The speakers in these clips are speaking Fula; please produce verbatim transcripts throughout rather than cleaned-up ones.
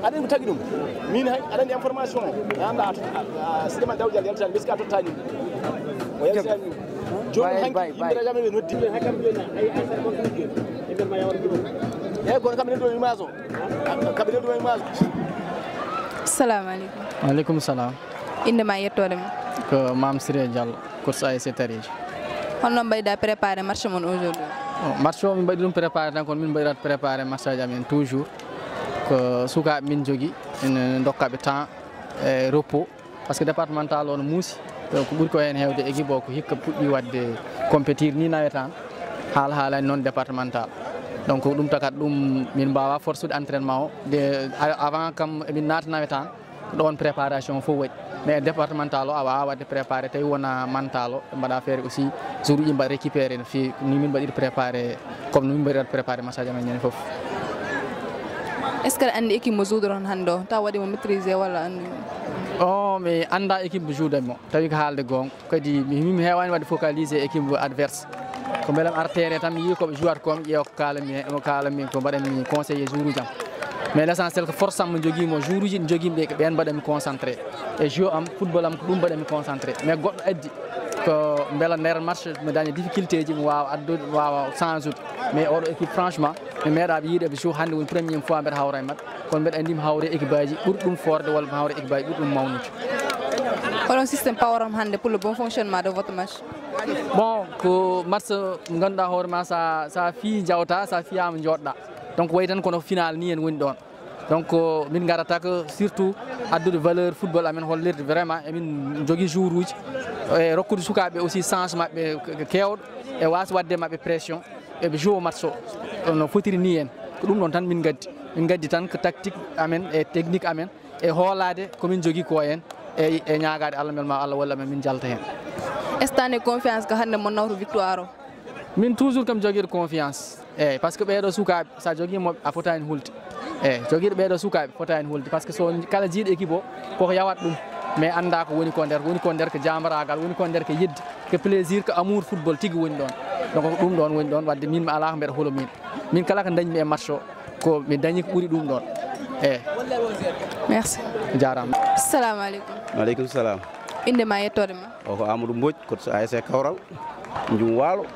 Aɗa anndi ko tagi ɗum? Min hay, aɗa anndi information o. Mi anndaa a, a, a, Sidema Daouda Diallo yaltani, parce que a tottaani ɗum. O yaltani ɗum. Jooni hanki yimɓe radio amen ɓe noddi. Eeyi, kono kam mi noddi o image o. Kam mi noddi o image o. Salamu aleykum. Waaleykum salam. Innde ma e yettoode ma? Ko Mame Siré Diallo, coach A S C Tareji. Holno mbayɗa préparé match mon aujourd'hui? Bon, match o min mbaɗi ɗum préparé tan, kono min mbaɗirat préparé match aji amen toujours. Ko sukaaɓe min jogi, en ndokkaɓe temps e repos. Parce que départemental o no muusi. Donc, ko ɓuri ko heen heewde équipe o ko hikka puɗɗi waɗde compétir ni nawetaan. Haala haalani noon départemental. Donc, ɗum takat ɗum min mbaawa forsude entraînement o. De, a-, avant kam emin naata nawetaan, ɗoon préparation fof waɗi. Mais départemental o a waawaa waɗde préparé, tawi wona mental o, ɓe mbaɗa feere aussi, jour uji mbaɗa récupéré no feewi. Ni min mbaɗiri préparé, comme no min mbaɗirat préparé match aji amen ñande fof. Est-ce que aɗa anndi équipe mo joudoton hannde o, taw waɗi mo maîtrisé walla anndi? O, mi annda équipe mo joudoton mo, tawi ko haalde goonga. Kadi mi, mi heewaani waɗde focalisé équipe adverse. Ko mbele mi ara terrain tan mi yii ko ɓe jouat ko, mi ƴeewa ko kaalanmi, ko kaalanmi, ko mbaɗanmi conseillé jour uji am. Mais l'essentiel ko force am mo jogii mo, jour uji ɗi jogii mi ɗi, ko ɓeen mbaɗanmi concentré. E jeu am, football am, ko ɗum mbaɗanmi concentré. Mais goɗɗo addi ko mbela nder match mi daña difficulté ji, mi waawa addude, mi waawa changeude. Mais oɗo équipe franchement, mi meeɗaɓe yiide ɓe joue hannde woni première fois mbeɗa hawra e maɓɓe. Kono mbeɗa anndi mi hawre équipe aji ɓuri ɗum forde walla mi hawre équipe aji ɓuri ɗum mawnude. Holon système paworon hannde pour le bon fonctionnement de votre match? Bon, ko match mo ngannduɗaa hoore ma, sa, sa fii jawta, sa fiyaama jooɗɗa. Donc wayi tan kono final ni en woni ɗoon. Donc, ko min ngarata ko surtout addude valeur football amen, hollirde vraiment emin jogii jour uji, e rokkude sukaaɓe aussi chance maɓɓe ke-, ke-, keewɗo, e waas waɗde maɓɓe pression, eɓe joue match o no fotiri ni en. Ko ɗum ɗoon tan min ngaddi. Min ngaddi tan ko tactique amen e technique amen e hoolaade ko min jogii ko en e, e ñaagaade Allah mbele ma Allah walla amen min njalta heen. Est-ce que confiance ko hannde mon nawta victoire o? Min toujours kam jogiiɗo confiance. Eeyi, parce que ɓeeɗo sukaaɓe, so a jogii mo, a fotaani hulde. Eeyi, jogiiɗo ɓeeɗo sukaaɓe, fotaani hulde. Parce que so kala jiiɗo équipe o, koko yawat ɗum. Mais annda ko woni ko nder, woni ko nder ko jaambaraagal, woni ko nder ko yidde, ko plaisir, ko amour football tigi woni ɗoon. Donc ko ɗum ɗoon woni ɗoon, wadde min mi alaa ko mbeɗa hula min. Min kala ko dañmi e match o, ko mi dañi ko ɓuri ɗum ɗoon. Eeyi. Merci. Jaaraama. Salamu aleykum. Waaleykum salam. Innde ma e yettoode ma? O ko Amadou Mbodj, coach A S C Kawral, Njum Waalo.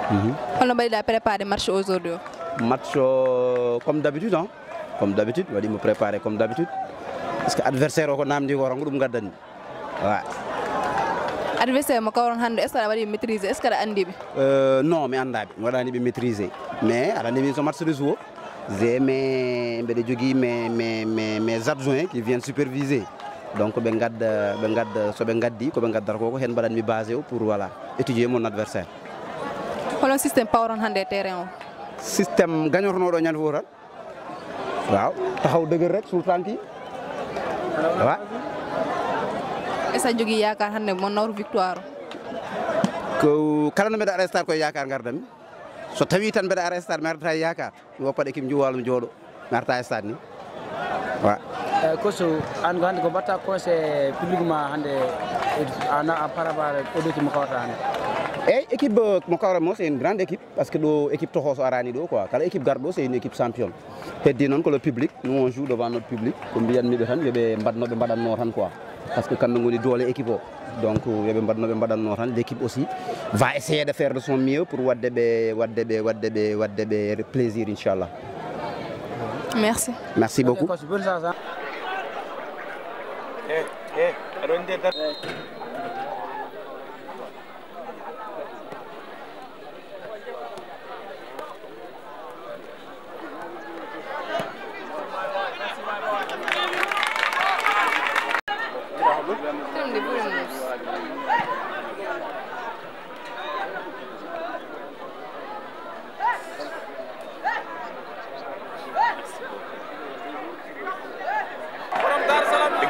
Mhm. Holno mbaɗiɗa préparé match aujourd'hui o? Match o, comme d'habitude, hein. Comme d'habitude, waɗi mo préparé comme d'habitude. Parce que adversaire o ko namdi ko, tan ko ɗum gaddanmi. Ouais. Adversaire mo kawron hannde, est-ce que aɗa waɗi maîtrisé? Est-ce que aɗa anndi ɓe? Euh, non, mi anndaa ɓe. Mi waɗaani ɓe maîtrisé. Mais aɗa anndi min so match de joue o, j'ai mes, mbeɗa jogii mes, mes, mes, mes adjoints qui viennent superviser. Donc ɓe ngadda, ɓe ngadda, so ɓe ngaddi, ko ɓe ngaddata ko, ko heen mbaɗanmi basé o pour, voilà, étudier mon adversaire. Holon système paworon hannde e terrain o? Système gañotonooɗo ñande fof tan. Waaw, taxaw dëgër rek, suul tànk yi. Waaw. Est-ce que a jogii yaakaar hannde mon nawta victoire o? Ko kala no mbeɗa ara stade koye yaakaar ngardanmi. So tawii tan mbeɗa ara stade mi arata e yaakaar, mi woppat équipe Njum Waalo mi jooɗo, mi arta e stade ni. Waaw. Eh, coach, aan ko hannde ko mbaɗta conseil public ma hannde, eh, en, en par rapport à oɗo équipe mo kawrata hannde? Eeyi, équipe, euh, mo kawrata mo, c'est une grande équipe. Parce que ɗo équipe toxo so arani ɗo quoi, kala équipe garɗo c'est une équipe championne. Heddi noon ko le public, nous on joue devant notre public, ko mbiyanmi ɓe tan yo ɓe mbaɗ no ɓe mbaɗatno tan quoi. Parce que kamɓe ngoni doole équipe o. Donc yo ɓe mbaɗ no ɓe mbaɗatno tan, l'équipe aussi va essayer de faire de son mieux pour wadde ɓe, wadde ɓe, wadde ɓe, wadde ɓe plaisir inchallah. Merci. Merci beaucoup.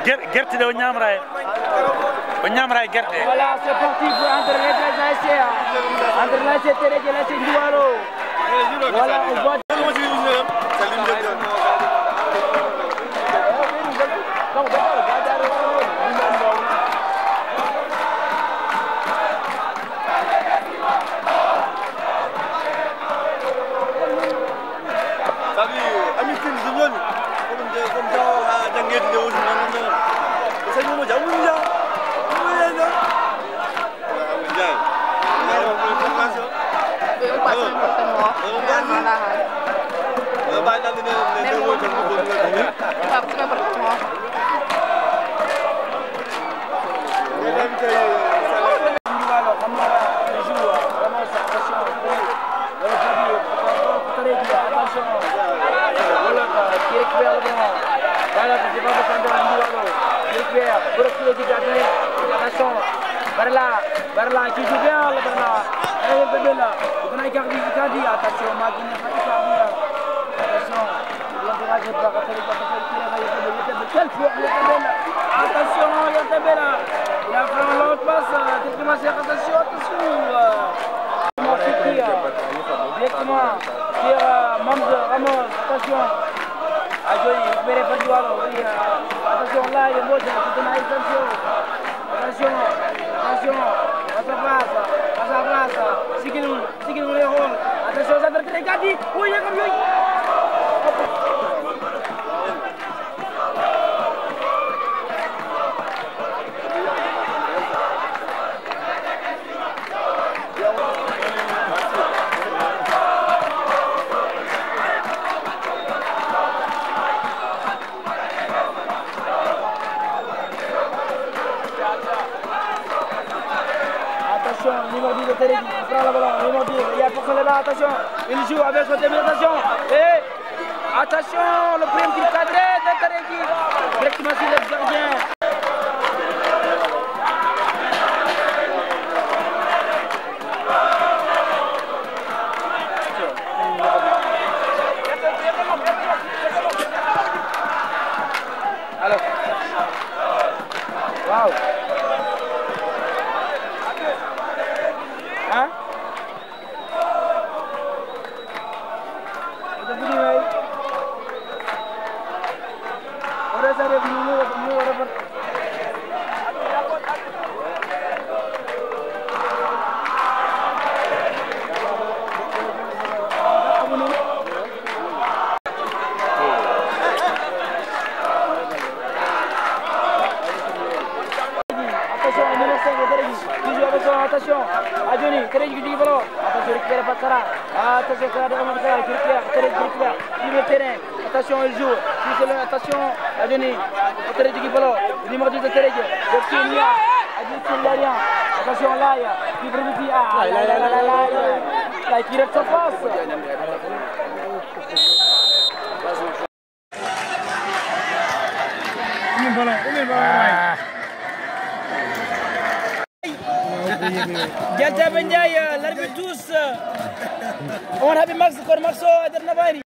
Ger-, gerte ɗe o ñaamra e, o ñaamra e gerte. Voilà, c'est parti pour entre les deux A S C, hein. Entre l'A S C Tereji et l'A S C Njum Waalo. Voilà, on voit. Sabi, Amis Tine, Junior, comme Aha. Papa, tu m'as pas répondu. Voilà, qui récupère le ballon. Voilà, c'est pas besoin de Ndoualo. Qui récupère, pour reculer du gardien. Attention, Barla, Barla qui joue bien, le Barla. Allez, le bébé là. Vous connaissez Icardi, Icardi. Attention, Marquinhos, Icardi là. Attention, l'entourage est pas. Quel joueur, il était belle. Attention, il était belle. Il a fait un long passe, euh, directement, c'est attention, attention. Euh, Marquinhos, euh, directement, sur, euh, Mamz Ramos, attention. Adjoni, récupéré par Ndoualo, oui, euh, attention, là, il y a Mbodja, c'est une attention. Attention, attention, face à face, face à face. Sigil, sigil, on les rôle. Attention, ça fait très gadi. Oui, il y a comme lui. Attention, numéro dix de Tereki, il prend le ballon, numéro dix, il y a personne là-bas, attention, il joue avec son début, attention, et attention, le premier qui cadré de Tereki, directement sur le gardien. Alors. Waaw. Hein? Oto fini waay. Oto sare fini, mu, mu, oto fini. Attention, numéro cinq, Tereki. Toujours, attention, attention. Adjoni, Tereki qui joue ballon. Attention, récupéré par Kara. Attention, Kara de Amadou Kara, qui récupère, Tereki qui récupère. Milieu de terrain. Attention, il joue. Attention, Adjoni. Tereki qui ballon. Numéro dix de Tereki. Virginia. Adjoni, il y a rien. Attention, là, il y a. Qui vérifie. Ah, là, là, là, là, là, là. Là, qui rate sa passe. Jaltaɓe Ndiaye, l'arbitre tous. On haɓi Max, kono Max o nder nabani.